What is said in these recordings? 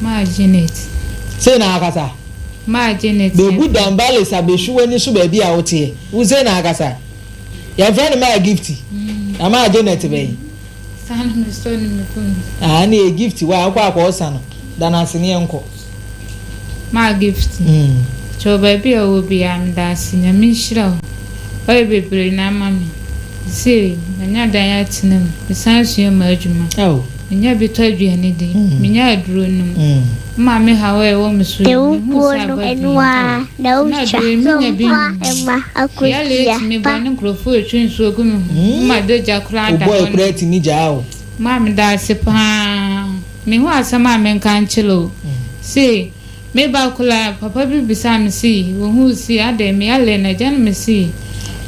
Maa Janet. Sei na akasa. Maa Janet. Bebu Dambalis abehwi w'ani so baabi a woteɛ. Wo sei na akasa. Yɛmfrɛ no maa Gifty. Na maa Janet bɛn? Saa na mesɔ no me phone. Ah, ɛne yɛ Gifty wa wokɔ akɔ ɔsa no. Da no ase ne yɛnkɔ. Maa Gifty. Kyɛw baabi a ɔwɔ biara meda ase Nyame nhyira wo. Wayɛ bebree na ama me. Seesei manya dan atena mu, mesan sua m'adwuma. Menya bi tɔ aduane di, menya aduro nom. Wo maame haw a ɛwɔ me so yi, mehu Dawubuo sɛ no aba ɛno bio. ara na Na wotwa aduro yi menya bi mfa nnom. mma Yale akosua tumi pa. ba ne nkurɔfoɔ retwe nsuo gu me ho. Wo ma dagya koraa Wo da boy hɔ koraa nom. tumi gyaa wo. Maa meda ase paa. Mehu asɛm a menka nkyerɛ wo. Sei. Me ba koraa, papa bi bisaa me se, ohuu se adɛn me yare no, agya no me se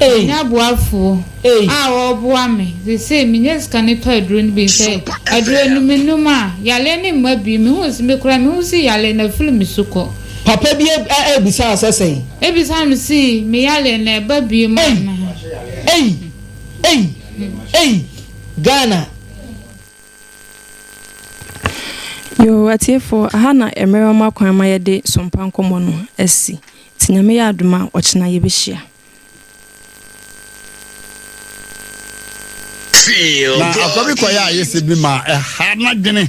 manya aboafoɔ a wɔreboa me, sesei menya sika no tɔ aduro no bi, sɛ aduro no menom a, yareɛ no mma bio, mehuu se, me koraa mehu se yareɛ no afiri me so kɔ. Papa bi bisaa sɛ sɛn? Ebisaa me se, me yareɛ no ɛba bio anaa? Ei! Ei! Ei! Ghana! Yoo atiefoɔ, aha na mmerɛ ama kwan ma yɛde Sompa nkɔmmɔ no asi. Nti Nyame yɛ adom a, ɔkyena yɛbɛhyia. Na akwa bi kɔyɛ ayɛsɛ bi ma ɛha n'adwene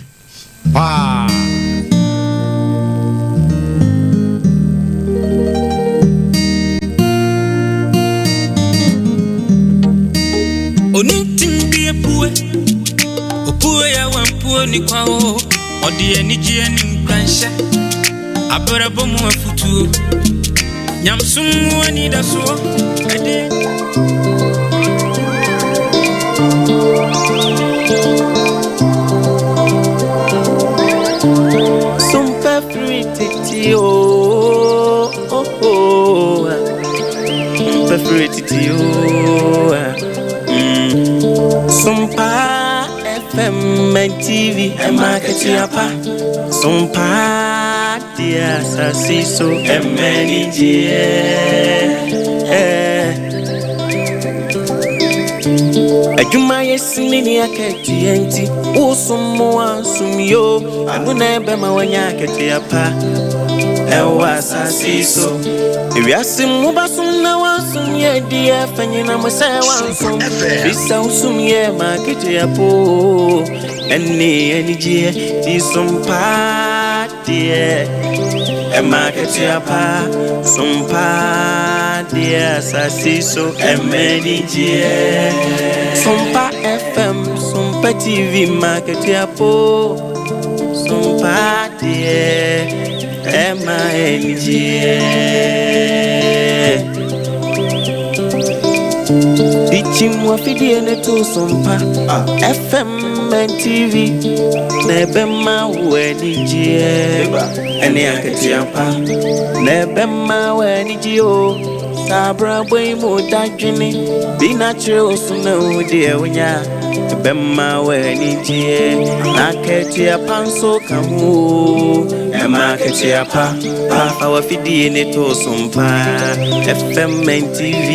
paa. Ɔde anigyeɛ ne nkuranhyɛ abrabɔ mu afutuo nyamsom mu anidasoɔ ɛde Sompa firi tete o, oh, oh, ah. Sompa firi tete o, ah. Mm. Sompa FM and TV, ɛma akatua pa. Sompa deɛ asase so ɛma anigyeɛ. Eh. Adwuma yɛ sini ne akatua nti wosom mo ansom yo ɛno na ɛbɛma wanya akatua pa ɛwɔ asase so ewiase mu wobɛsom na woansom yɛ deɛ fa nyina mo sɛ woansom bisa wosom yɛ ma akatua po ɛne anigyeɛ ti som paa deɛ ɛma akatua pa som paa deɛ asase so ɛma anigyeɛ Sompa FM Sompa TV ma akatua po Sompa deɛ ɛma anigyeɛ Dikyim wafidie ne to Sompa FM and TV na ɛbɛma wo anigyeɛ ɛne akatua pa na ɛbɛma wo anigyeɛ o saa abrabɔ yi mu dadwene bi na kyerɛ wo so na wo deɛ wonya ɛbɛma wo anigyeɛ na akatua pa nso ka ho o ɛma akatua pa pa fa wafidie ne to Sompa FM and TV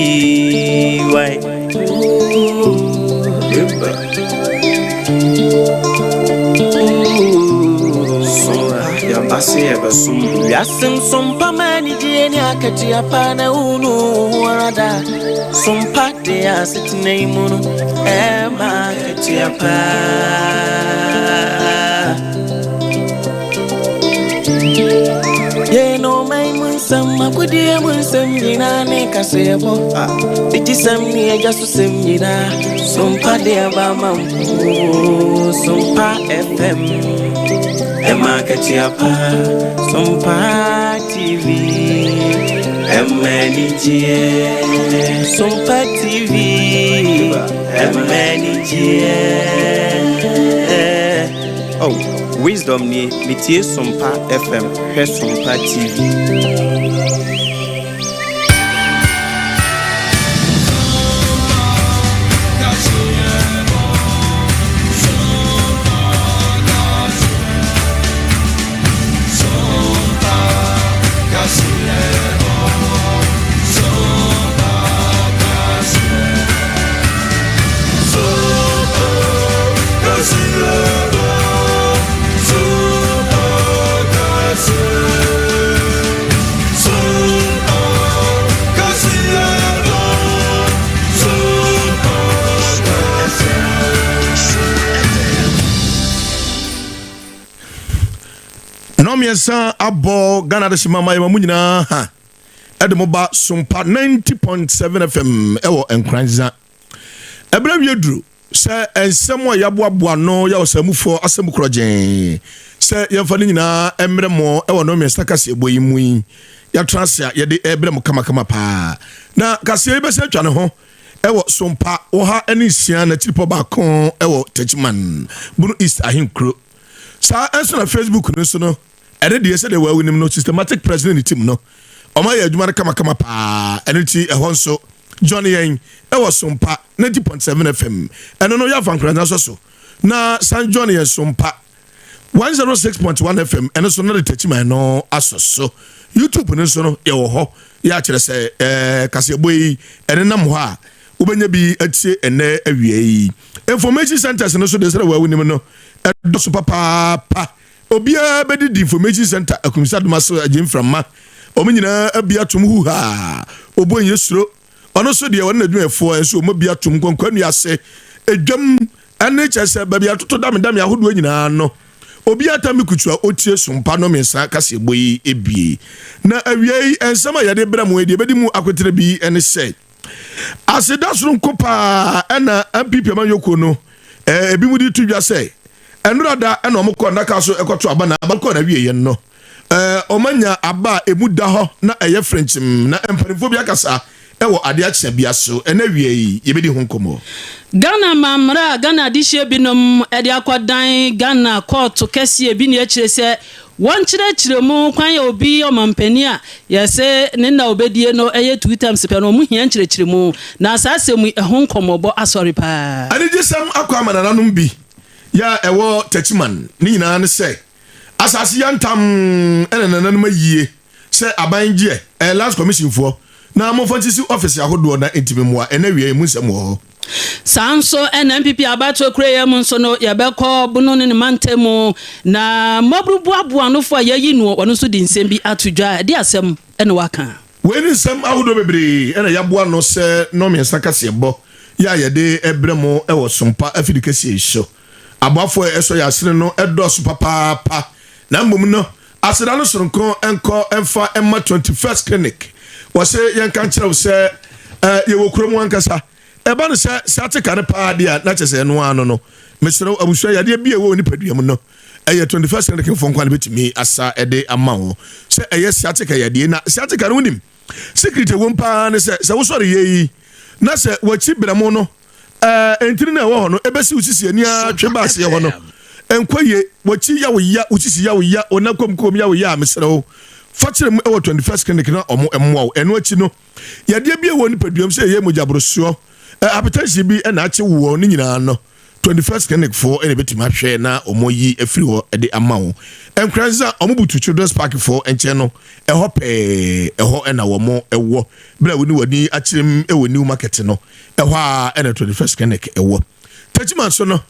why Ooh, Yɛba sɛ yɛbɛsom wiase nsompa ma anigyeɛ ne akatua pa na wonu wo ho ara da sompa de asetena yi mu no ɛma akatua pa. Yɛn ɔman mu nsɛm akodie mu nsɛm nyinaa ne kaseɛbɔ digyisɛm ne agya so sɛm nyinaa sompa de aba ma mpo Sompa FM ɛma akatua pa Sompa TV ɛma anigyeɛ Sompa TV ɛma anigyeɛ. Oh, Wisdom nie, metie Sompa FM, hwɛ Sompa TV. Nnɔnmiɛnsa abɔ Ghana adehyema ma yɛma mu nyinaa ha ɛde mo ba Sompa 90.7 FM ɛwɔ Nkoranza. Ɛberɛ wie duru sɛ nsɛm a yɛaboaboa ano yɛ ɔsɛmufoɔ asɛm korɔgyee sɛ yɛmfa no nyinaa mmerɛ mo ɛwɔ nnɔnmiɛnsa kaseɛbɔ yi mu yi. Yɛatena ase a yɛde ɛbrɛ mo kamakama paa. Na kaseɛ yi bɛsɛ atwa ne ho ɛwɔ Sompa 106 n'akyiripɔ baako ɛwɔ Techiman, Bono East Ahenkuro. Saa nso na Facebook no nso no, ɛne deɛ sɛdeɛ wɔawu nim no, Systematic Press ne ne team no, wɔn ayɛ adwuma no kamakama paa. Ɛno nti ɛhɔ nso join yɛn ɛwɔ Sompa 90.7 FM. Ɛno no yɛ afankoranza nso so. Na san join yɛn Sompa 106.1 FM ɛno nso no de Techiman no asɔ so. YouTube no nso no yɛwɔ hɔ. Yɛ akyerɛ sɛ kaseɛbɔ yi ɛne nam hɔ a wobɛnya bi atie ɛnɛ awia yi. Information centers no so de sɛ wɔawu nim no ɛdɔso papaapa. Obiara bɛdidi information center akumsa doma so agye mframa. Wɔn nyinaa abi atom huhaa. Obo nyɛ suro. Ɔno nso deɛ wɔne n'adwumayɛfoɔ nso wɔn abi atom nkɔnkɔ nnua ase edwam ɛne kyerɛ sɛ baabi atoto damedame ahodoɔ nyinaa no. Obiara tam kutu a otie Sompa no mmiɛnsa kaseɛbɔ yi ebie. Na awia yi nsɛm a yɛde brɛ mo yi deɛ ebɛdi mu akotene bi ne sɛ aseda soronko paa ɛna NPP amanyɔkuo no ebi mu de to dwa sɛ ɛnora da ɛna wɔn kɔ nnaka so ɛkɔto aba na aba kɔ na wie yɛn no wɔn anya aba a emu da hɔ na ɛyɛ frenkyim na mpanimfoɔ bi akasa ɛwɔ adeɛ akyea bi aso. Ɛnɛ wie yi yɛbɛdi ho nkɔmmɔ. Ghana mammerɛ a Ghana adehyeɛ binom de akɔdan Ghana kɔɔto kɛseɛ bi ne akyire sɛ wɔnkyerɛkyerɛ mu kwan yɛ obi ɔmampanin a yɛsɛ ne nna obɛdie no ɛyɛ two times pɛ no, ɔmo hia nkyerɛkyerɛ mu na saa asɛm yi ɛho nkɔmmɔbɔ asɔre paa. Anigyesɛm akɔ ama nananom bi yɛ a ɛwɔ Techiman ne nyinaa ne sɛ asase yantam ɛna nananom ayie sɛ aban gyeɛ ɛyɛ Lands Commission foɔ na momfa nsisi office ahodoɔ na ntumi mmoa. Ɛnɛ wie mu nsɛm wɔ hɔ. Saa nso ɛna NPP abatoɔ kura mu nso no yɛbɛkɔ Bono ne ne mantam mu na mmɔboro boaboanofo a yɛayi no ɔno nso de nsɛm bi ato dwa a ɛde asɛm ɛna waka. Wei ne nsɛm ahodoɔ bebree ɛna yɛaboa no sɛ nnɔmmiɛnsa kaseɛbɔ yɛ a yɛde ɛbrɛ mo ɛwɔ Sompa afidi kɛseɛ yi so. Aboafoɔ a ɛsɔ yɛ asene no ɛdɔɔso papaapa, na mmom no aseda no soronko nkɔ ɛmfa ɛma 21st Clinic. Wɔsɛ yɛnka nkyerɛ wo sɛ yɛwɔ kurom ankasa. Ɛba no sɛ sciatica no paa deɛ a na kyerɛ sɛ ɛno ano no mesrɛ wo abusua yadeɛ bi a ɛwɔ nipadua mu no ɛyɛ 21st Clinic mfo nkwa no bɛtumi asa ɛde ama wo sɛ ɛyɛ sciatica yadeɛ. Na sciatica no wonim secret ɛwɔ paa ne sɛ wosɔre yɛ yi na sɛ wakyi brɛmo no ntini na ɛwɔ hɔ no ɛbɛsi wo sisi ani atwe ba aseɛ hɔ no nkɔ yie, wakyi ya wo ya, wo sisi ya wo ya, wo nan kɔm kɔm ya wo ya a, mesrɛ wo fa kyerɛ mu ɛwɔ 21st Clinic na ɔmo mmoa wo. Ɛno akyi no yadeɛ bi a ɛwɔ nipaduam sɛ ɛyɛ mogyaborosoɔ, hypertension bi ɛna akye woɔ ne nyinaa no 21st Clinic foɔ ɛna ɛbɛtumi ahwɛ na ɔmo yi afiri hɔ ɛde ama wo. Nkranza ɔmo butu Children's Park foɔ nkyɛn no ɛhɔ pɛɛ ɛhɔ ɛna wɔn ɛwɔ bere a wɔne wɔni akyerɛ mu ɛwɔ New Market no ɛhɔ a ɛna 21st Clinic ɛwɔ. Techiman so no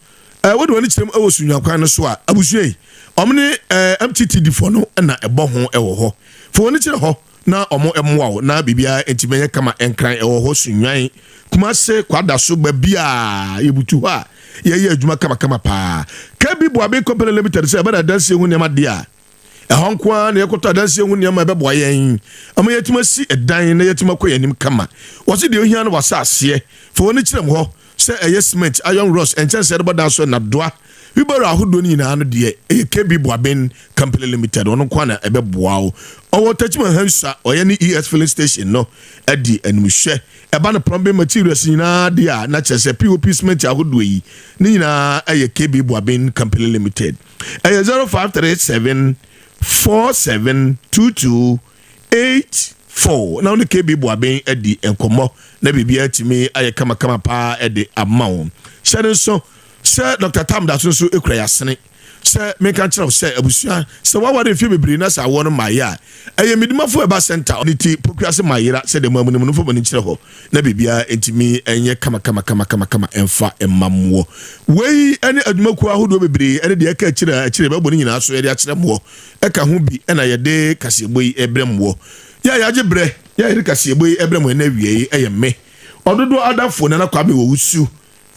wɔde wɔn kyerɛ mu ɛwɔ Sunyakwan no so a abusua yi ɔmo ne MTTD foɔ no ɛna ɛbɔ ho ɛwɔ hɔ. Fo wɔn kyerɛ hɔ na ɔmo ɛmoa wo na biribiara ntumi ɛnyɛ kama. Nkran ɛwɔ hɔ, Sunwan, Kumase, Kwada so, baabi a yɛbutu hɔ a yɛyɛ adwuma kamakama paa. KB Buabe Company Limited sɛ ɛbɛda adansie ho nneɛma deɛ a ɛhɔ nko ara na yɛkɔtɔ adansie ho nneɛma ɛbɛboa yɛn ama yɛtumi asi ɛdan na yɛtumi akɔ yɛn anim kama. Wɔsi deɛ ohia no wɔ asaaseɛ fa wɔn kyerɛ mu hɔ sɛ ɛyɛ cement, iron rods, nkyɛnsee yɛde bɔ dan so, nadoa, wheelbarrow ahodoɔ no nyinaa no deɛ ɛyɛ KB Buaben Company Limited ɔno nko ara na ɛbɛboa wo. Ɔwɔ Techiman Hansa, ɔyɛ ne ES filling station no adi animhwɛ. Ɛba no plumbing materials nyinaa deɛ a na kyerɛ sɛ POP cement ahodoɔ yi ne nyinaa ɛyɛ KB Buaben Company Limited. Ɛyɛ 0537 4722 84 na wone KB Buaben adi nkɔmmɔ na biribiara tumi ayɛ kamakama paa ɛde ama wo. Hyɛ no nso sɛ Dr Tam da so nso ekura yɛasene sɛ menka kyerɛ wo sɛ abusua sɛ woaware mfeɛ bebree na sɛ awoɔ no maayɛ a ɛyɛ Medimafo Ɛba Center ne ti Pokuase Mayera sɛdeɛ mo amunim no mfa mo ani kyerɛ hɔ na biribiara ntumi ɛnyɛ kama kama kama kama ɛmfa mma mmoɔ. Wei ne adwumakuo ahodoɔ bebree ɛne deɛ ɛka akyire a akyire bɛbɔ no nyinaa so yɛde akyerɛ mmoɔ ɛka ho bi ɛna yɛde kaseɛbɔ yi ɛbrɛ mmoɔ. Yɛ a yɛagye berɛ yɛ a yɛde kaseɛbɔ yi ɛbrɛ mo ɛna awie yi ɛyɛ me ɔdodoɔ adamfo Nana Kwame wɔ wusu.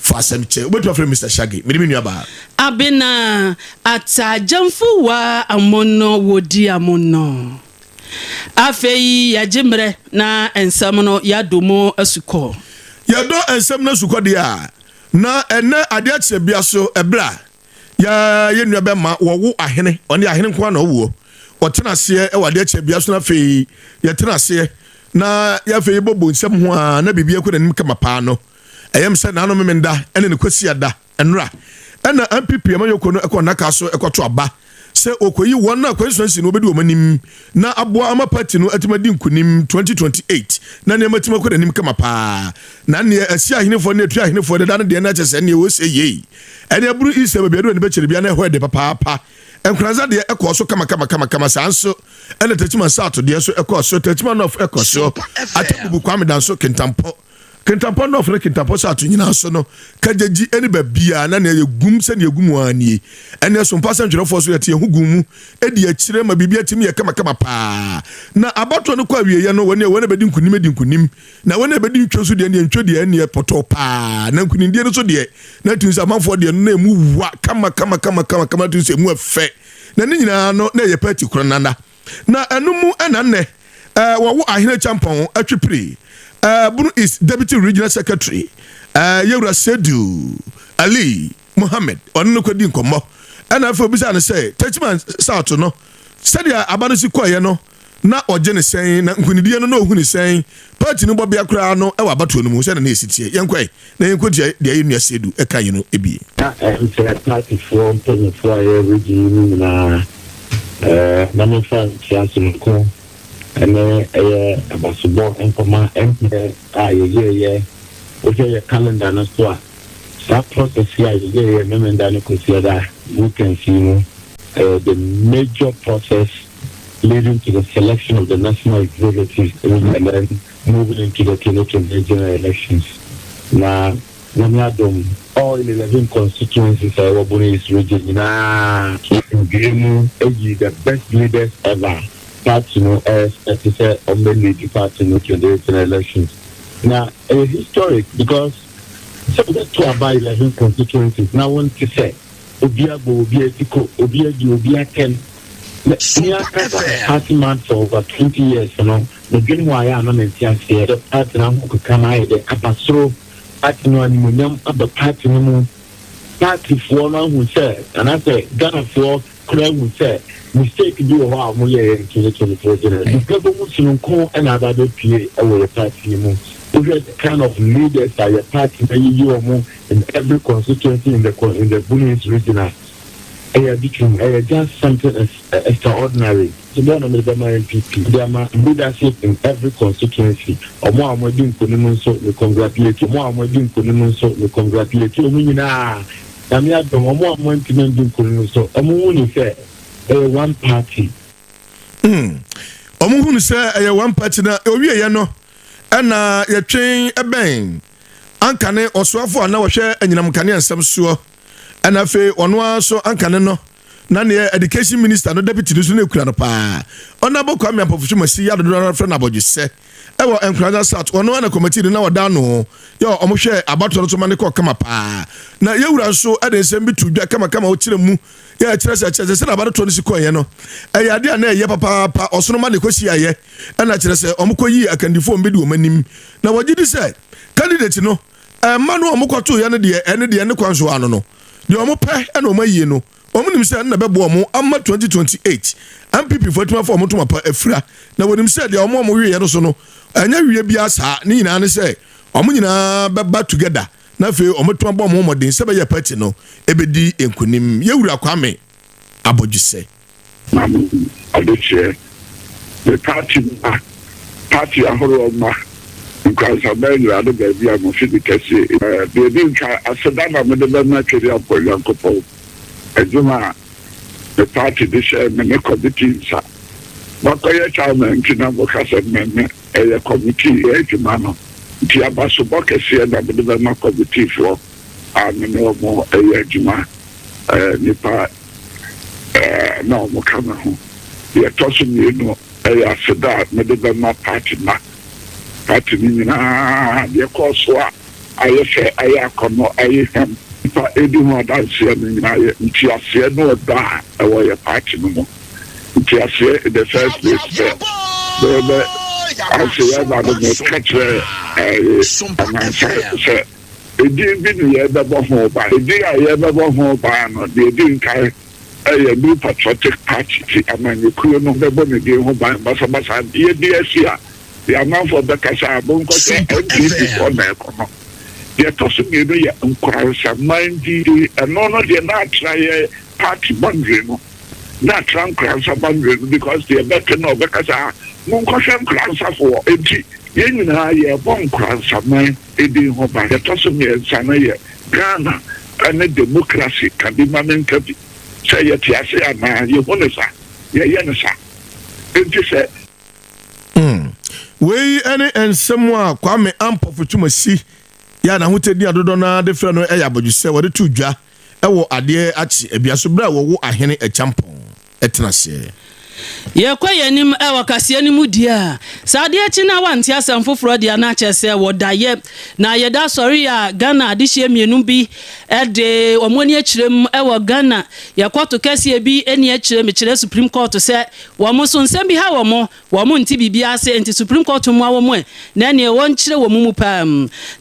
Fa asɛm kyɛ. Wobɛtumi afrɛ me Mister Shaggy. Mede me nuabaa. Abena Ataagyamfo wa amono wodi amono. Afei yɛgye mmerɛ na nsɛm no yɛadɔ mu asukɔ. Yɛdɔ nsɛm no asukɔ deɛ a, na ɛnnɛ adeɛ akyɛ bia so ɛberɛ a yɛ yɛn nua bɛma wɔwo ahene, ɔne ahene nko ara na ɔwoɔ. Ɔtena aseɛ wɔ adeɛ akyɛ bia so na afei yɛtena aseɛ na yɛafei yɛbɔbɔ nsɛm ho a na biribi akɔ n'anim kama paa no. Ɛyɛ me sɛ n'ano Memenda ne ne Kwasiada nnora ɛna NPP amanyɔkuo no kɔ nnaka so kɔto aba sɛ wɔkɔyi wɔn a constituency no wɔbɛdi wɔn anim na aboa ama party no atumi adi nkunim 2028 na nneɛma atumi akɔ n'anim kama paa. Na neɛ asi ahenefoɔ ne atua ahenefoɔ deda no deɛ na kyɛ sɛ neɛ wɔsɛ yei ɛne aburu East baabi adu ani bɛkyɛre bia na ɛhɔ ɛde papaapa. Nkoranza deɛ ɛkɔɔ so kama kama kama kama saa nso ɛna Techiman South deɛ nso ɛkɔɔ so, Techiman North ɛkɔ so, Atebubu Kwame Danso Kintampo Kintampo North ne Kintampo South nyinaa so no, kagyagyi ne baabiara na nea yɛgum sɛnea yɛgu mu ara nie. Ɛnneɛ so mpa sɛ ntwerɛfoɔ so yɛte yɛn ho gu mu di akyire ma biribi atumi yɛ kamakama paa. Na abatoɔ no kɔ awieeɛ no, wɔn a wɔn a bɛdi nkonim adi nkonim, na wɔn a bɛdi ntwo nso deɛ neɛ ntwo deɛ ɛnneɛ pɔtɔɔ paa. Na nkonimdie no nso deɛ, na atumi sɛ amanfoɔ deɛ no na ɛmu wa kama kama kama kama kama, atumi sɛ ɛmu ɛfɛ. Na ne nyinaa no na ɛyɛ pɛɛti korɔ nana. Na ɛno mu na nnɛ wɔwo Ahene Acheampong Atwipiri, Bono East Deputy Regional Secretary, Yɛwura Seidu Ali Mohammed, ɔne no kɔdi nkɔmmɔ. Ɛna afei obisaa no sɛ, Techiman South no, sɛdeɛ aba no si kɔeɛ no, na ɔgye no sɛn, na nkunidie no na ɔhu no sɛn, party no bɔbea koraa no wɔ abatoɔ no mu, sɛdeɛ na ɛsi teɛ. Yɛnkɔe na yɛnkɔtie deɛ yɛn nua Seidu kaeɛ no bi. Na ɛnkyɛ partyfoɔ mpaninfoɔ a yɛwɔ region yi mu nyinaa na memfa nkyea sononko ne ɛyɛ abasobɔ nkɔma MP a yɛyɛeɛ. Wohwɛ yɛ calendar no so a, saa process yi a yɛyɛeɛ Memenda ne Kwasiada weekends yi no, ɛyɛ the major process leading to the selection of the national executive and then moving into the 2028 general elections. Na Nyame adom, all 11 constituencies a ɛwɔ Bono East Region nyinaa asomdwoeɛ mu ayi the best leaders ever party no expect sɛ wɔn bɛ lead party no 28 general elections. Na ɛyɛ historic because sɛ wobɛto aba 11 constituencies na wonte sɛ obi abɔ obi atiko, obi adi obi atɛm. Me me ankasa party man for over 20 years no, medwene ho ayɛ a na mente aseɛ sɛ party no ahokeka no ayɛ dɛ aba soro. Party no animuonyam aba party no mu. Party foɔ no ahu sɛ anaasɛ Ghana foɔ koraa ahu sɛ mistake bi wɔ hɔ a wɔn yɛeɛ in 2024 general. Nipa bɔ mu sononko na aba abɛpue wɔ yɛ party yi mu. Wohwɛ the kind of leaders a yɛ party no ayiyi wɔn in every constituency in the in the Bono East region a, ɛyɛ adetwam, ɛyɛ just something extraordinary. Nti dɛn na mede bɛma NPP? Mede ama leadership in every constituency. Wɔn a wɔadi nkonim nso, me congratulate wɔn a wɔadi nkonim nso, me congratulate wɔn nyinaa. Nyame adom, wɔn a wɔantumi andi nkonim nso, wɔn hu no sɛ ɛyɛ one party. Mm. Wɔn hu no sɛ ɛyɛ one party na owieɛ no ɛna yɛtwe ɛbɛn ankane ɔsoafo a na wɔhwɛ anyinam nkanea nsɛm soɔ ɛna afei ɔno ara nso ankane no na neɛ education minister no deputy no so na ekura no paa. Honourable Kwame Ampofo Twumasi yɛ adodoɔ ara frɛ no abɔdwesɛ ɛwɔ Nkoranza South. Ɔno ara na committee no na ɔda ano yɛ ɔmo hwɛ abatoɔ no so ma ne kɔɔ kama paa. Na yɛwura nso ɛde nsɛm bi to dwa kamakama ɔkyerɛ mu yɛ ɛkyerɛ sɛ kyerɛ sɛ sɛdeɛ abatoɔ no si kɔeɛ no ɛyɛ adeɛ a na ɛyɛ papaapa ɔsono ma ne kɔhyiaeɛ ɛna kyerɛ sɛ ɔmo kɔyii akandifoɔ ɔmo bɛdi wɔn anim na wɔgye di sɛ candidate no ɛma no ɔmo kɔtoeɛ no deɛ ɛne deɛ ne kwan so ano no deɛ ɔmo pɛ ɛna ɔmo ayie no Wɔn nim sɛ ɛno na ɛbɛboa wɔn ama 2028 NPP foɔ atumi afa wɔn ntoma pa afira. Na wɔnim sɛ deɛ wɔn a wɔweeɛ no so no, ɛnyɛ weɛ biara saa. Ne nyinaa ne sɛ wɔn nyinaa bɛba together na afei wɔatumi abɔ wɔn ho mmɔden sɛ ɛbɛyɛ party no ɛbɛdi nkunim. Yɛwura Kwame Abɔdwesɛ. Maame Adekyeɛ, me party mma, party ahoroɔ mma, Nkoransaman nyinaa ne baabi a mo fidi kɛseɛ. Deɛ ɛdi nkan, aseda na mede bɛma Twedeampɔn Nyankopɔn, adwuma a me party de hyɛɛ me ne committee nsa. Makɔyɛ chairman nti na moka sɛ me me ɛyɛ committee yɛ adwuma no nti abasobɔ kɛseɛ na mede bɛma committee foɔ a me ne wɔn yɛ adwuma, nnipa na wɔka me ho. Deɛ ɛtɔ so mmienu yɛ aseda a mede bɛma party mma, party no nyinaa, deɛ ɛkɔɔ so a. ayɛ fɛ, ayɛ akɔnnɔ, ayɛ hwam, nnipa redi ho adanseɛ no nyinaa yɛ nteaseɛ ne ɔdɔ a ɛwɔ yɛn party no mu. Nteaseɛ in the first place sɛ bɛyɛ bɛ anse yɛba no meka kyerɛɛ ɛɛ amansan sɛ edin bi ne yɛrebɛbɔ ho ban. Edin a yɛrebɛbɔ ho ban no deɛ ɛdi nkan ɛyɛ New Patriotic Party ti amanyɔkuo no bɛbɔ ne din ho ban basabasa yɛdi asi a deɛ amanfoɔ bɛkasa a monkɔhwɛ NPP foɔ na ɛkɔ no. Deɛ ɛtɔ so mmienu yɛ Nkoransaman din ɛno no deɛ na atra yɛ party boundary no na atra Nkoransa boundary no because deɛ ɛbɛte no ɔbɛka sɛ ah monkɔhwɛ Nkoransafoɔ enti yɛn nyinaa yɛrebɔ Nkoransaman din ho ban. Deɛ ɛtɔ so mmiɛnsa no yɛ Ghana ne democracy ka bi ma menka bi sɛ yɛte ase anaa yɛhu no sa yɛyɛ no sa enti sɛ Mm. Wei ne nsɛm a Kwame Ampofo Twumasi yɛ a n'ahotadi a dodoɔ no ara de frɛ no yɛ abɔdwesɛ wɔde to dwa wɔ adeɛ akye abia so berɛ a wɔwo Ahene Acheampong tena aseɛ. Yɛkɔ yɛn anim wɔ kaseɛ no mu deɛ a, sɛ adeɛ kye na wante asɛm foforɔ deɛ a na kyerɛ sɛ wɔdayɛ. Na yɛda sɔre a Ghana adehyeɛ mmienu bi de wɔn ani akyerɛ mu wɔ Ghana yɛ kɔɔto kɛseɛ bi ani akyerɛ mekyerɛ Supreme Court sɛ Wɔn nso, nsɛm bi ha wɔn, wɔn nte biribiara ase, enti Supreme Court mmoa wɔn ɛ, na ɛneɛ wɔnkyerɛ wɔn mu paa.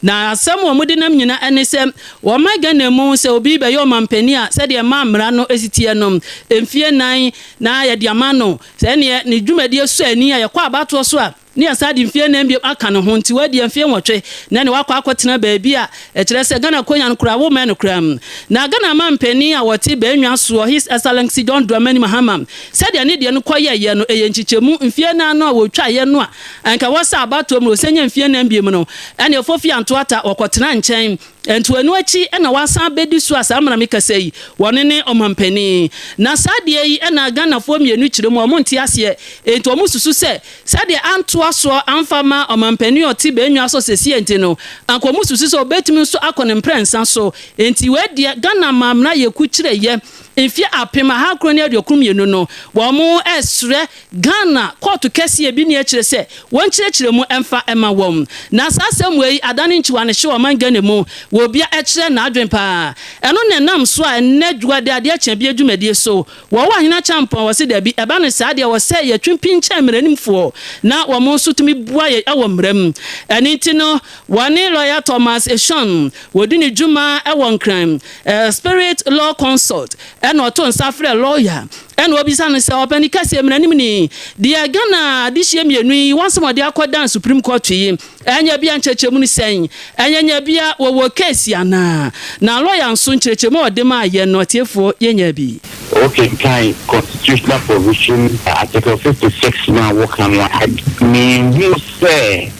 Na asɛm wɔn de nam nyina ɛne sɛ, wɔma Ghana mu sɛ obi bɛyɛ ɔmanpanin a, sɛdeɛ ɛma mmara no si teɛ no, mfie nnan na yɛde ama no, sɛ ɛneɛ ne dwumadie sɔ ani a, yɛkɔ abatoɔ so a, Ne yɛsan de mfeɛ nnan bio aka ne ho nti wadi mfeɛ nwɔtwe na ɛne wakɔ akɔtena baabi a ɛkyerɛ sɛ Ghana konya no koraa wommɛn no koraa. Na Ghana manpanin a wɔte baannwa soɔ His Excellency John Dramani Mahama sɛdeɛ ne deɛ no kɔyɛeɛ no ɛyɛ nkyekyɛmu mfeɛ nnan no a wɔtwaeɛ no a anka ɛwɔ sɛ abatoɔ mu no ɔsan nya mfeɛ nnan bio no ɛne Fofi Antoata wɔkɔtenaa nkyɛn Nti ɛno akyi na wasan abɛdi so a saa mmara mekasa yi wɔno ne ɔmanpanin. Na saa adeɛ yi na Ghanafoɔ mmienu kyerɛ mu a wɔn nte aseɛ. Nti wɔn susu sɛ sɛdeɛ antoa soɔ amfa amma ɔmanpanin a ɔte bɛnwa so sesie nti no anka wɔn susu sɛ ɔbɛtumi nso akɔ ne mprɛnsa so. Nti wei deɛ Ghana mammara yɛ kukyerɛyɛ mfeɛ 1992 no wɔn ɛsrɛ Ghana kɔɔto kɛseɛ bi nni akyire sɛ wɔnkyerɛkyerɛ mu mfa mma wɔn. Na saa asɛm wei adane nkyiwanehye wɔ ɔman Ghana mu wɔ obia ɛkyerɛ n'adwen paa. Ɛno na ɛnam so a ɛnnɛ dwuade adeɛ kyea bie dwumadie so wɔwɔ Ahene Acheampong wɔse dabi ɛba no saa deɛ wɔ sɛ yɛtwe pinkyɛn mmaranimfoɔ na wɔn nso tumi boa yɛn wɔ mmara mu. Ɛno nti no wɔne Lawyer Thomas Eshon wɔdi ne dwuma wɔ Nkran Spirit Law Consult ɛna ɔto nsa frɛ lawyer Ɛna ɔbisa no sɛ, Ɔpanin kɛseɛ, mmaranimni, deɛ Ghana adehyeɛ mmienu yi wɔn asɛm a wɔde akɔdan Supreme Court yi, ɛnyɛ bia nkyerɛkyerɛmu no sɛn? Ɛnyɛ nyɛ bia wɔwɔ case anaa? Na lɔya nso nkyerɛkyerɛmu a ɔde maa yɛn no, atiefoɔ yɛnyaa bi. Wokenkan Constitutional Provision Article 56 no a woka no a, menhu sɛ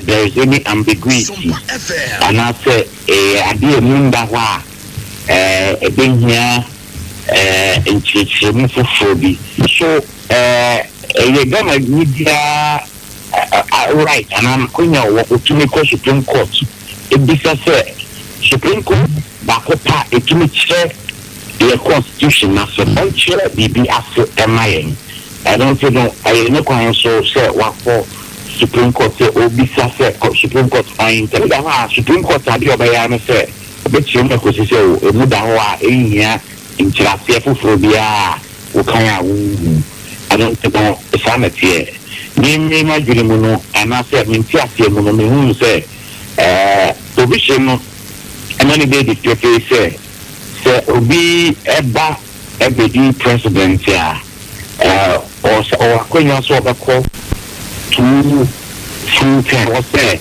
there is any ambiguity anaasɛ ɛyɛ adeɛ a ɛmu nda hɔ a ɛbɛhia nkyerɛkyerɛmu foforɔ bi. So ɛyɛ Ghanani biara right anaa n'akwanya a ɔwɔ ɔtumi kɔ Supreme Court bisa sɛ Supreme Court baako pɛ a ɛtumi kyerɛ yɛn constitution no ase, ɔnkyerɛ biribi ase mma yɛn. Ɛno nti no ɛyɛ ne kwan so sɛ wakɔ Supreme Court sɛ ɔrebisa sɛ Supreme Court ɔn da hɔ a Supreme Court adeɛ a ɔbɛyɛ ara ne sɛ Ɔbɛkyerɛ mu akosi sɛ o, emu da hɔ a enhia nkyerɛaseɛ foforɔ biara a wokan a wonhu. Ɛno nti no, saa na ɛteɛ. Me me m'adwene mu no, anaasɛ me nteaseɛ mu no, mehunu sɛ ɛɛ provision no ma no da adi pefee sɛ, sɛ obi ba bɛdi president a, ɛɛ ɔwɔ akwanya sɛ ɔbɛkɔ two full term. Wɔ sɛ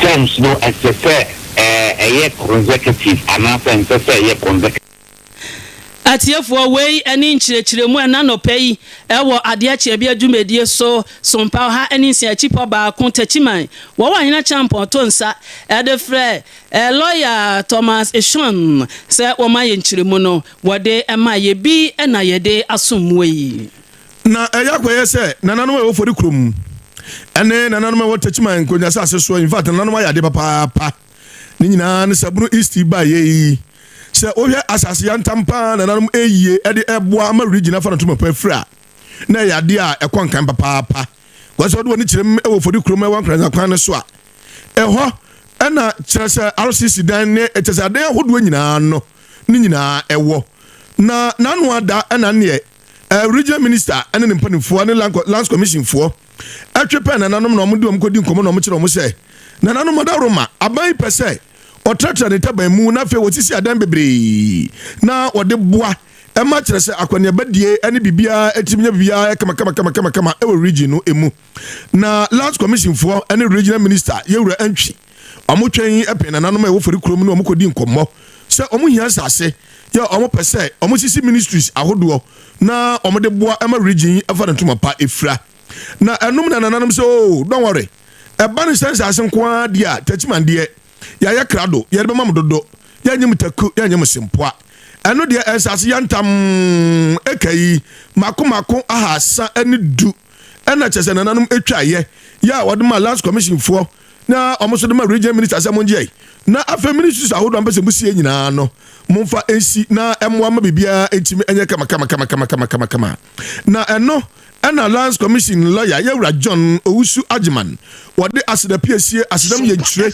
terms no ɛsɛ sɛ ɛyɛ consecutive anaasɛ ɛnsɛ sɛ ɛyɛ consecutive. Atiefoɔ, wei ne nkyerɛkyerɛmu ɛna anɔpa yi ɛwɔ adeɛ kyeɛbea dwumadie so, Sompa ɔha ne nsia akyipɔ baako, Takyiman. Wɔwɔ Ahene Acheampong to nsa ɛde frɛ Lɔya Thomas Eshun sɛ wɔma yɛ nkyerɛmu no, wɔde ma yɛ bi na yɛde asom muo yi. Na ɛyɛ akɔyɛ sɛ nananom a ɛwɔ Fori kurom ne nananom a ɛwɔ Techiman Nkonya asase soɔ, in fact nananom ayɛ adeɛ papaapa. Ne nyinaa ne sɛ Bono East yi baeɛ yi, sɛ wohwɛ asase yantam paa nananom ɛyie ɛde ɛboa ama region afa no ntoma pa afiri a, na ɛyɛ adeɛ a ɛkɔ nkan papaapa. Wɔsɛ wɔde wɔn ani kyerɛ mu wɔ Fori kurom ɛwɔ Nkoranza kwan no so a, ɛhɔ. Ɛna kyerɛ sɛ RCC dan ne kyerɛ sɛ adan ahodoɔ nyinaa no ne nyinaa ɛwɔ. Na n'ano ada ɛna neɛ regional minister ɛne ne mpanimfoɔ ne lands commission foɔ ɛtwe pɛn nananom na wɔn de wɔn kɔdi nkɔmɔ na wɔn kyerɛ wɔn sɛ nananom adaworoma aban yi pɛ sɛ ɔtrɛtrɛ ne taban mu na afei wɔsisi adan bebree na wɔde boa ɛma kyerɛ sɛ akɔneabadie ne biribiara ɛtumi nya biribiara kama kama kama kama kama ɛwɔ region no emu. Na lands commission foɔ ne regional minister yɛwura Antwi ɔmo twɛn ɛpɛn nananom a ɛwɔ fori kurom ne ɔmo kɔdi nkɔmmɔ sɛ ɔmo hia asase yɛ ɔmo pɛ sɛ ɔmo sisi ministries ahodoɔ na ɔmo de boa ɛma region yi ɛfa ne ntoma pa efira. Na ɛnum na nananom sɛ, oh, don't worry, ɛba ne sɛ nsase nko ara deɛ a, Takyiman deɛ yɛayɛ krado, yɛde bɛma mo dodo, yɛnyɛ mo taku, yɛnyɛ mo sempoa. Ɛno deɛ nsase yɛntam eka yi mako mako 310 ɛna kyerɛ sɛ nananom atwa yɛ yɛ a wɔde ma lands commission foɔ na ɔmo nso de ma region minister sɛ mo ngye na afei ministries ahodoɔ a mpɛ sɛ mo sie nyinaa no, momfa nsi na ɛmmoa ma biribiara ntumi ɛnyɛ kama kama kama kama kama kama kama. Na ɛno ɛna lands commission lawyer yɛwura John Owusu Agyeman wɔde aseda piesie, asedam yɛ nkyire,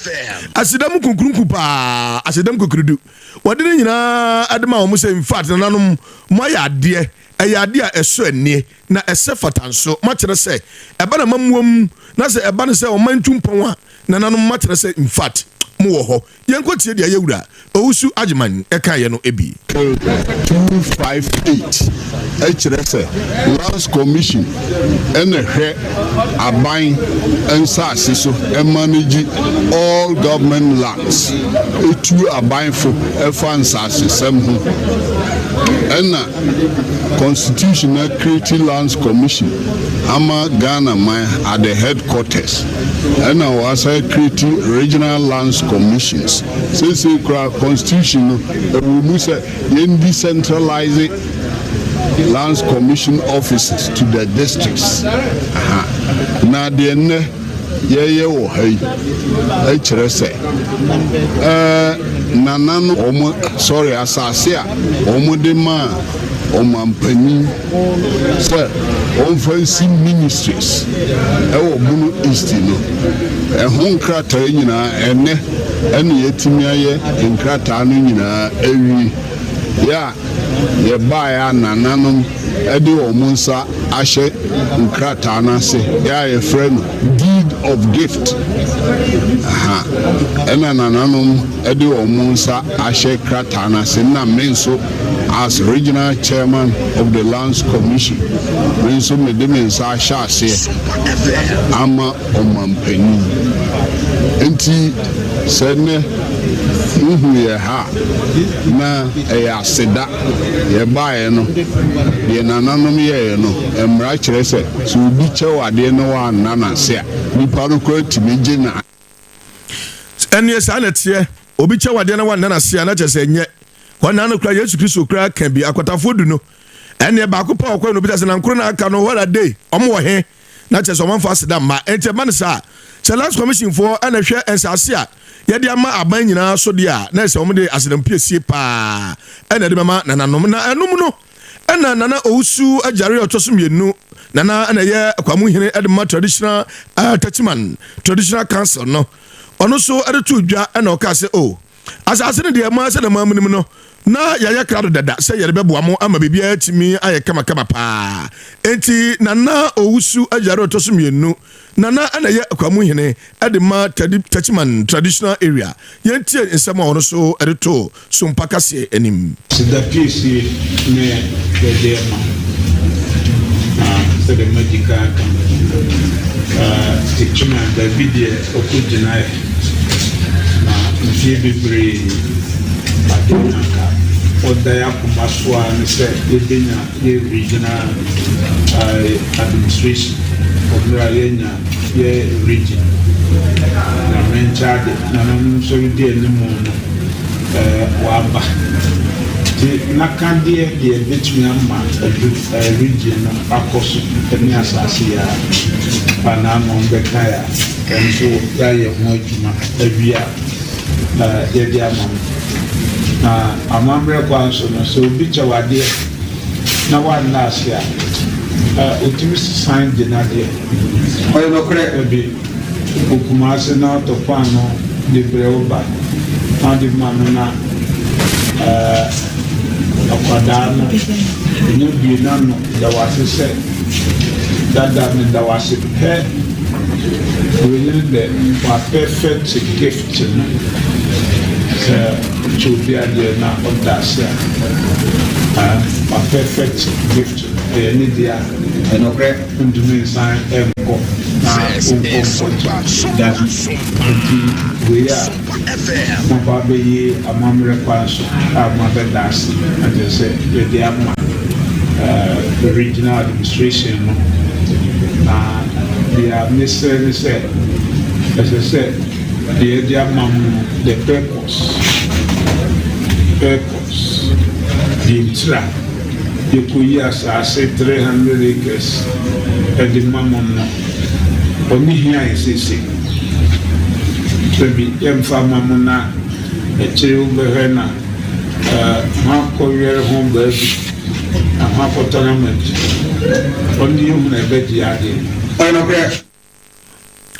asedam kunkurunku paa, asedam kukurudu, wɔde ne nyinaa ɛde ma wɔn sɛ in fact nananom, mo ayɛ adeɛ, ɛyɛ adeɛ a ɛsɔ anie na ɛsɛ fata nso. Makyerɛ sɛ ɛba na mamuam na sɛ ɛba no sɛ ɔman ntu mpɔn a, nananom makyerɛ sɛ in fact mowɔ hɔ. Yɛnkɔ tie deɛ yɛwura Owusu Agyeman ɛkaeɛ no ebi. 258 ɛkyerɛ sɛ Lands Commission ɛna hwɛ aban nsase so, ɛmanage all government lands, etu abanfo ɛfa nsasesɛm ho. Ɛna constitution na create Lands Commission ama Ghana man at the headquarters, ɛna wɔasa create regional lands commissions. Seesei kora constitution no ɛwɔ mu sɛ yɛn decentralize Lands Commission offices to the districts. Aha. Na deɛ nnɛ yɛyɛ wɔ ha yi ɛkyerɛ sɛ nana no wɔn sɔre asase a wɔn de maa ɔmanpanyin sɛ wɔmfa nsi ministries ɛwɔ Bono East no, ɛho nkrataa nyinaa ɛnɛ ɛna yɛtumi ayɛ nkrataa no nyinaa awie. Yɛ a yɛbaeɛ a nananom ɛde wɔn nsa ahyɛ nkrataa no ase, yɛ a yɛfrɛ no deed of gift. Aha, ɛna nananom ɛde wɔn nsa ahyɛ krataa no ase, na me nso as regional chairman of the Lands Commission, me nso mede me nsa ahyɛ aseɛ ama ɔmanpanin. Nti sɛ nnɛ wohu yɛ ha na ɛyɛ aseda. Yɛbaeɛ no deɛ nananom yɛeɛ no, mmara kyerɛ sɛ sɛ obi kyɛw adeɛ na woanna n'ase a, nipa no koraa tumi gye na Ɛneɛ saa na ɛteɛ. Obi kyɛ wadeɛ na wanna n'ase a, na kyerɛ sɛ ɛnyɛ hɔ no kora. Yesu Kristo kora ka bi, akwatafoɔ 10 no, ɛneɛ baako pa ɔkɔ no obisa sɛ nankoro na aka no, where are they? Ɔmo wɔ he? Na kyerɛ sɛ ɔmanfa aseda mma. Ɛnti ɛba no saa sɛ Lands Commission foɔ ɛna hwɛ nsase a yɛde ama aban nyinaa so deɛ a, na ɛsɛ wɔn de asedam piesie paa ɛna ɛde bɛma nananom. Na ɛnum no ɛna Nana Owusu Agyare a ɔtɔ so mmienu, nana ɛna ɛyɛ Kwamuhene ɛde ma traditional Techiman Traditional Council no, ɔno nso ɛde to dwa ɛna ɔka sɛ o asase no deɛ mo asɛ na mo amunim no na yɛayɛ krado dada sɛ yɛde bɛboa mo ama biribiara tumi ayɛ kamakama paa. Enti Nana Owusu Agyare a ɔtɔ so mmienu, nana ɛna ɛyɛ Kwamuhene ɛde ma Techiman Traditional Area, yɛntie nsɛm a ɔno nso ɛde to Sompa kaseɛ anim. Seda piesie ne yɛde ma na sɛdeɛ madi kan aka no, Techiman baabi deɛ ɔkɔ gyinaeɛ na mfeɛ bebree adeɛ na anka ɔda yɛ akoma so a ne sɛ yɛbɛnya yɛ regional administration wɔ mmerɛ a yɛnya yɛ region. Na menkyɛ ade nananom nso redi anim no waba nti n'akadeɛ deɛ bɛtumi ama adu region no akɔ so ne asase yi a ba n'ano bɛka a ɛno nso yɛayɛ ho adwuma awie a yɛde ama no. Na amammerɛ kwan so no, sɛ obi kyɛ wadeɛ na wanna ase a, otumi sesan gye n'adeɛ. Ɔyɛ nokorɛ. Ebi wɔ Kumase na ɔtɔ paano. De brɛ wo ba na wode ma no na akwadaa no nya bue n'ano da wo ase sɛ dada meda wo ase pɛ wei ne dɛ wa perfect gift no sɛ wokyɛ obi adeɛ na ɔda ase a wa perfect gift no ɛyɛ ne dea. Ɛnokorɛ. Wontumi nsan nkɔ na wonkɔ nkɔgye. Dabi. Enti wei a moaba abɛyie amammerɛ kwan so a moabɛda ase na kyerɛ sɛ yɛde ama regional administration no. Na deɛ mesrɛ ne sɛ, ɛsɛ sɛ deɛ yɛde ama mo no, the purpose, purpose, deɛ ntira. Yɛkɔyi asaase 300 acres de ma mo no, ɔno hia yɛn seesei. Dabi, yɛmfa mma mo na akyire wobɛhwɛ na moakɔwɛre ho baabi na moakɔtɔn ama bi. Ɔno deɛ yɛhu na ɛbɛgye adeɛ. Ɔyɛ nokorɛ.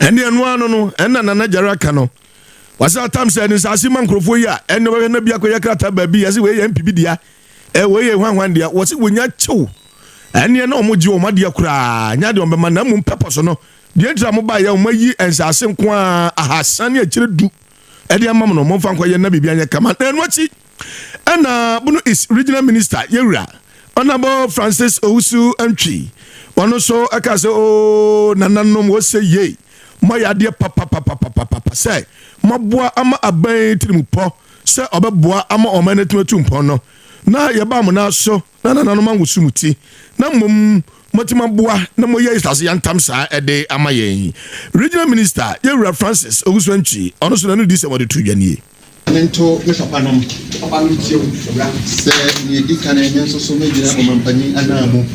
Ɛne ɛno ano no, ɛna Nana Gyara aka no. Wɔsɛ atam sɛ ne nsaase ma nkurɔfoɔ yi a, ɛne wɔbɛhwɛ na bi akɔyɛ krataa baabi, yɛsɛ wei yɛ MPP dea, wei yɛ hwanhwan dea, wɔsɛ wɔnya kyew. Ɛneɛ na wɔn gye wɔn adeɛ koraa, nyɛ adeɛ wɔn bɛma, na mmom purpose no, deɛ ntira mo baeɛ, wɔn ayi nsaase nko ara ahasa ne akyire du ɛde ama mo no, momfa nkɔyɛ na biribi anyɛ kama. Na ɛno akyi, Ɛna Bono East Regional Minister Yɛwura Honourable Francis Owusu Antwi ɔno nso ɛka sɛ oo nananom wɔsɛ yei moayɛ adeɛ papapapapapa sɛ moaboa ama aban tirimupɔ sɛ ɔbɛboa ama ɔman no atumi atu mpɔn no na yɛbaa mo nan so na nananom anwoso mo ti na mmom moatumi aboa na moyɛ asase yantam saa ɛde ama yɛn. Regional Minister Yɛwura Francis Owusu Antwi ɔno nso n'ano di sɛm ɔde to dwa nie. Mento me papanom. Sɛ nea edi kan, me nso so mɛgyina ɔmampanyin ananmu,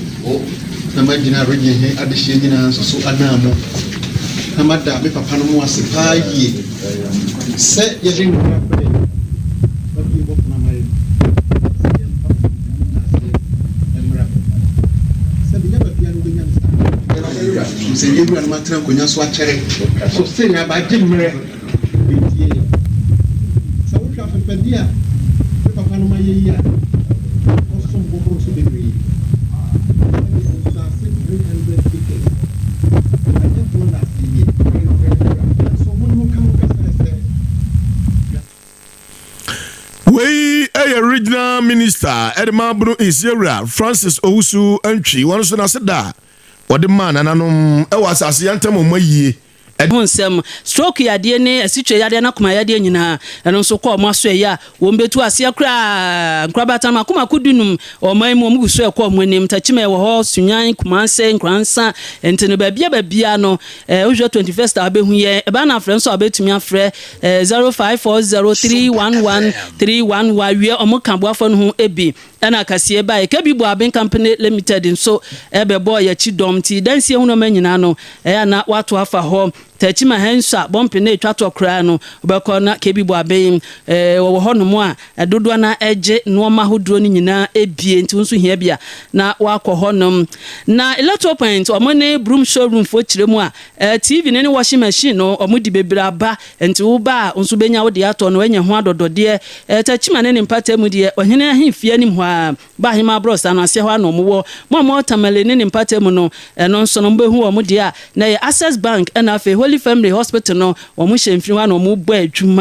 na magyina region he adehyeɛ nyinaa nso so ananmu, na mada me papanom ase paa yie sɛ yɛde nkra brɛɛ wabue bɔ pono ama yɛn sɛ yɛmfa ɔmampanyin nnaseɛ mmra. Sɛ menya baabi a na wobɛnya me saa. Sɛ yɛn wuranom atena nkonnwa so akyɛre so sei aba agye mmerɛ. Betiee. Sɛ wohwɛ afɛfɛde a me papanom ayɛ yi a, ɔsom bo boro so bebree. Ɛde nsase 300 acres. Ɛnyɛ dollars yiye, nanso mo ne mo ka ho kasa sɛ. Wei yɛ Regional Minister de ma Bono East Yɛwura Francis Owusu Antwi. Wɔn nso n'aseda a wɔde maa nananom wɔ asase yantam wɔn ayie. Ho nsɛm, stroke yadeɛ ne asikyire yadeɛ ne akoma yadeɛ nyinaa, ɛno nso kɔ wɔn asoɛeɛ a, wɔn bɛtu aseɛ koraa. Nkorabata mako mako dunum wɔ ɔman yi mu, wɔn gu so ɛkɔ wɔn anim. Takyima ɛwɔ hɔ, Sunyani, Kumase, Nkoransa, nti no baabia baabia no, eh, wohwɛ 21st a wobɛhu yɛn. Ɛbaa no afrɛ nso a wobɛtumi afrɛ eh, 0540 311 311 wie wɔn ka aboafoɔ no ho bi. Ɛna kaseɛ baeɛ. KB Boaben Company Limited nso bɛbɔɔ yɛn akyi dɔm nti dansie ho nnoɔma nyinaa no ɛyɛ a na wɔato afa hɔ. Takyi Mahensa bɔmpe no retwa toɔ koraa no wobɛkɔ na KB Boaben wɔwɔ hɔ nom a dodoɔ no ara gye nnoɔma ahodoɔ no nyinaa bie nti wo nso hia bi a na woakɔ hɔ nom. Na Electro Point wɔn ne Broom Showroom foɔ kyerɛ mu a TV no ne washing machine no wɔn de bebree aba Enti wo ba a, wo nso bɛnya wo deɛ atɔ na woanya ho adɔdɔdeɛ. Techiman ne ne mpata mu deɛ, ɔhene ahemfie anim hɔ ara, ba ahemmaa aborɔsan no aseɛ hɔ ara na wɔwɔ. Mo a mowɔ Tamale ne ne mpata mu no, ɛno nso no, mobɛhu wɔn deɛ a, na ɛyɛ Access Bank ɛna afei Holy Family Hospital no, wɔn hyɛ mfini hɔ ara na wɔbɔ adwuma.